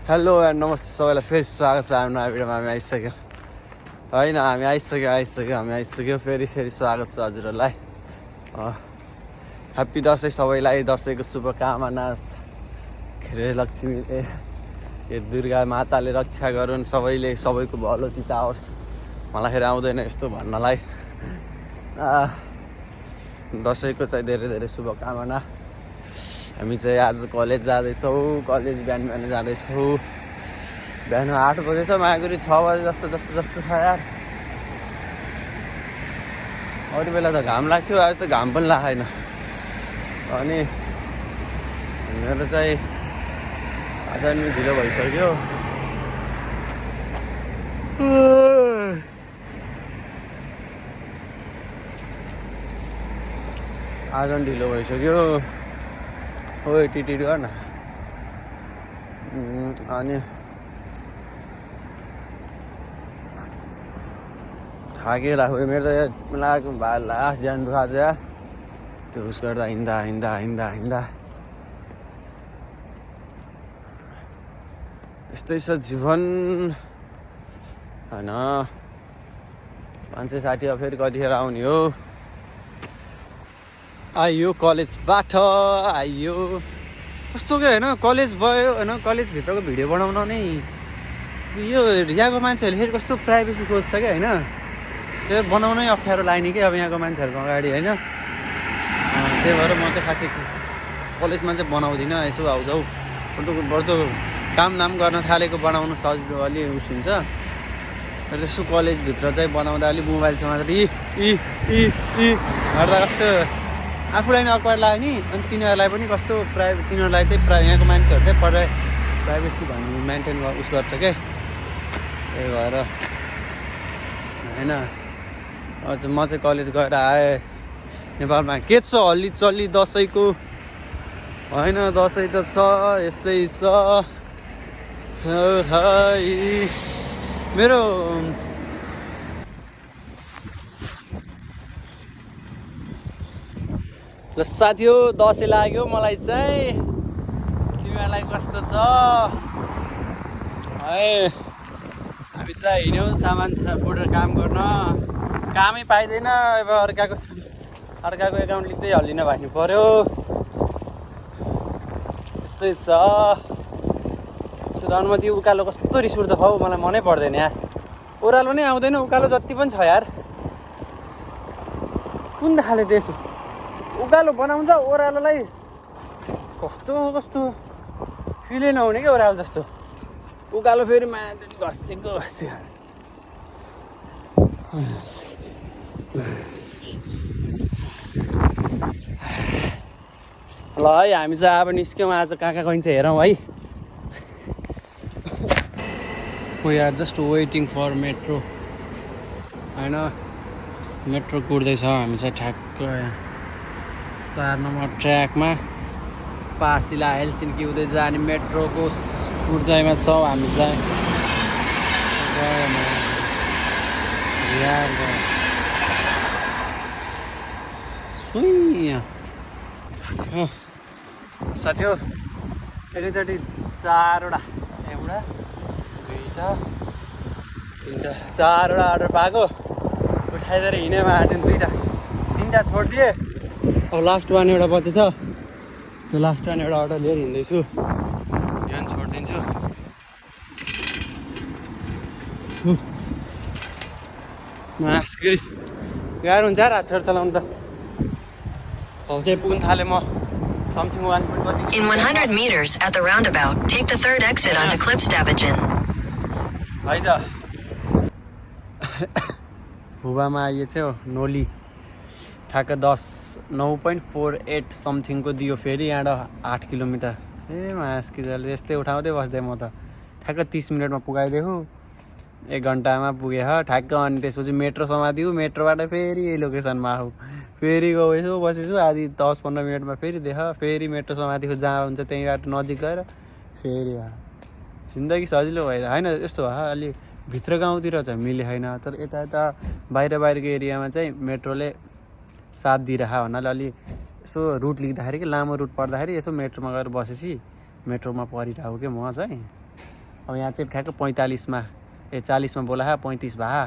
Hello and नमस्ते सबैलाई फेरि स्वागत छ हाम्रो नयाँ भिडियोमा। हामी आइसक्यो होइन, हामी आइसक्यो फेरि स्वागत छ हजुरहरूलाई। ह्याप्पी दसैँ सबैलाई, दसैँको शुभकामना। के अरे लक्ष्मी दुर्गा माताले रक्षा गरून्, सबैले सबैको भलो चिताओस्। मलाई फेरि आउँदैन यस्तो भन्नलाई। दसैँको चाहिँ धेरै धेरै शुभकामना। हामी चाहिँ आज कलेज जाँदैछौँ, कलेज बिहान जाँदैछौँ। बिहान 8 बजे छ, मागुरी 6 बजे जस्तो छ यार। अरू बेला त घाम लाग्थ्यो, आज त घाम पनि लागेन। अनि मेरो चाहिँ आज नि ढिलो भइसक्यो। आज नि ढिलो भइसक्यो। ओए टिटिट गर्न। अनि थाकेर मेरो त लागेको लास्ट ज्यान दुखा छ यार। त्यो उस गर्दा हिँड्दा यस्तै छ जीवन होइन। मान्छे साथी अब फेरि कतिखेर आउने हो। आइयो कलेजबाट आइयो। कस्तो के होइन, कलेज भयो होइन, कलेजभित्रको भिडियो बनाउन नै यो यहाँको मान्छेहरूले फेरि कस्तो प्राइभेसी खोज्छ क्या होइन। त्यो बनाउनै अप्ठ्यारो लाग्ने कि अब यहाँको मान्छेहरूको अगाडि होइन। त्यही भएर म चाहिँ खासै कलेजमा चाहिँ बनाउँदिनँ। यसो आउँछौ बढ्दो काम गर्न थालेको बनाउनु सजिलो अलि उस हुन्छ। र यसो कलेजभित्र चाहिँ बनाउँदा अलिक मोबाइल समातेर गर्दा कस्तो आफूलाई नै अक्वायर लाग्यो नि। अनि तिनीहरूलाई पनि कस्तो तिनीहरूलाई चाहिँ यहाँको मान्छेहरू चाहिँ प्राइभेसी भन्ने मेन्टेन उस गर्छ क्या। त्यही भएर होइन म चाहिँ कलेज गएर आएँ। नेपालमा के छ हल्ली चल्ली दसैँको होइन, दसैँ त छ यस्तै छ। मेरो साथी हो, दसैँ लाग्यो मलाई चाहिँ। तिमीहरूलाई कस्तो छ है। हामी चाहिँ हिँड्यौँ सामान फुटेर काम गर्न, कामै पाइँदैन। अब अर्काको एकाउन्ट लिँदै हल्लिन भन्नु पर्यो। यस्तै छ। रनमती उकालो कस्तो रिस उठ्दो खाऊ, मलाई मनै पर्दैन यार। ओह्रालो नै आउँदैन, उकालो जति पनि छ यार। कुन खाले देश हो, उकालो बनाउँछ ओह्रालोलाई कस्तो फिलै नहुने क्या ओह्रालो जस्तो। उकालो फेरि माथि घसेको ल है। हामी चाहिँ अब निस्क्यौँ। आज कहाँ गइन्छ हेरौँ है। We are just waiting for metro होइन। मेट्रो कुर्दैछ। हामी चाहिँ ठ्याक्क 4 नम्बर ट्र्याकमा पासिला हेलसिन्की हुँदै जाने मेट्रोको कुर्दैमा छौँ हामी चाहिँ। साथी हो, एकैचोटि 4वटा एउटा 2टा 3टा 4वटा अर्डर पाएको। उठाइदिएर हिँडेमा आँट्यो 3टा छोडिदिएँ। अब लास्ट वान एउटा बचेछ। त्यो लास्ट वान एउटा अर्डर लिएर हिँड्दैछु। यहाँ छोडिदिन्छु। मास्क गाह्रो हुन्छ यार हात चलाउनु त। अब चाहिँ पुग्न थालेँ म something 1. In 100 meters at the roundabout, take the 3rd exit onto Klipstavigen. है त हुबामा आइएछ हो नोली। ठ्याक्क 9.48 समथिङको दियो फेरि यहाँबाट 8 किलोमिटर। ए मास्किजले यस्तै उठाउँदै बस्दै म त ठ्याक्क 30 मिनटमा पुगाइदिएको। 1 घन्टामा पुगे ठ्याक्क। अनि त्यसपछि मेट्रो समातियो। मेट्रोबाट फेरि यही लोकेसनमा आऊ। फेरि गएछु बसेछु आधी 10-15 मिनटमा फेरि फेरि मेट्रो समातिको जहाँ हुन्छ त्यहीँबाट नजिक गएर फेरि जिन्दगी सजिलो भएर होइन। यस्तो भयो अलि भित्र गाउँतिर चाहिँ मिले होइन। तर यता बाहिरको एरियामा चाहिँ मेट्रोले साथ दिइरह भन्नाले अलि यसो रुट लेख्दाखेरि कि लामो रुट पर्दाखेरि यसो मेट्रोमा गएर बसेपछि मेट्रोमा परिरहेको के म चाहिँ अब यहाँ चाहिँ ठ्याक्क 45मा 40मा बोला 35 भए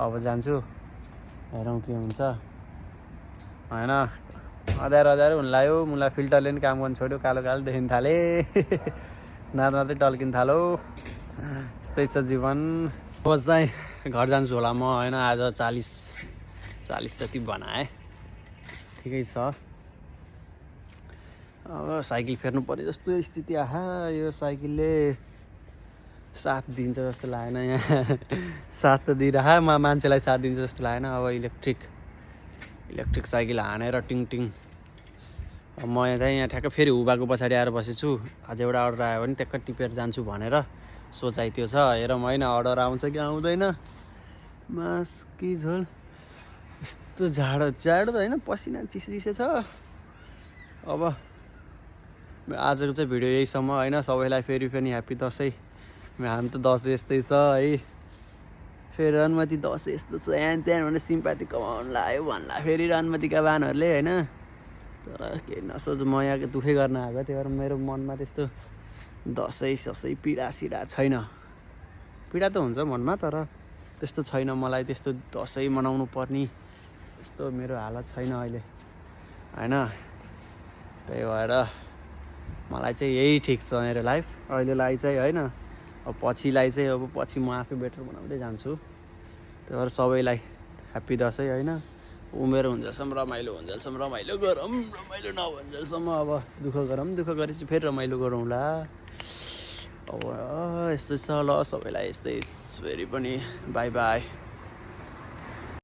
अब जान्छु हेरौँ के हुन्छ होइन अँध्यारो हुन लाग्यो मुला फिल्टरले पनि काम गर्नु छोड्यो कालो कालो देखिन थाले दाँत मात्रै टल्किन थालो यस्तै छ जीवन अब चाहिँ घर जान्छु होला म होइन आज 40 जति बनाएँ ठिकै छ अब साइकल फेर्नु पर्ने जस्तो स्थिति आहा यो साइकलले साथ दिन्छ जस्तो लागेन यहाँ साथ त दिइरह मान्छेलाई साथ दिन्छ जस्तो लागेन अब इलेक्ट्रिक साइकल हानेर टिङ अब म यहाँ ठ्याक्क फेरि हुबाको पछाडि आएर बसेछु अझ एउटा अर्डर आयो भने ट्याक्क टिपेर जान्छु भनेर सोचाइ त्यो छ हेरौँ होइन अर्डर आउँछ कि आउँदैन मास कि झोल यस्तो जाडो त होइन पसिना चिसो छ अब आजको चाहिँ भिडियो यहीसम्म होइन सबैलाई फेरि पनि ह्याप्पी दसैँ हामी त दसैँ यस्तै छ है फेरि रनमती दसैँ यस्तो छ यहाँ त्यहाँ भनेर सिम्पाती कमाउनु लाग्यो भन्ला फेरि रनमतीका बानहरूले होइन तर केही नसोच म यहाँ दुःखै गर्न आएको त्यही भएर मेरो मनमा त्यस्तो दसैँ पीडा छैन पीडा त हुन्छ मनमा तर त्यस्तो छैन मलाई त्यस्तो दसैँ मनाउनु पर्ने त्यस्तो मेरो हालत छैन अहिले होइन त्यही भएर मलाई चाहिँ यही ठिक छ मेरो लाइफ अहिलेलाई चाहिँ होइन अब पछिलाई चाहिँ अब पछि म आफै बेटर बनाउँदै जान्छु त्यही भएर सबैलाई ह्याप्पी दसैँ होइन उमेर हुन्जेलसम्म रमाइलो हुन्जेलसम्म रमाइलो गरौँ रमाइलो नभन्जेलसम्म अब दुःख गरौँ दुःख गरेपछि फेरि रमाइलो गरौँला अब यस्तै छ ल सबैलाई यस्तै फेरि पनि बाई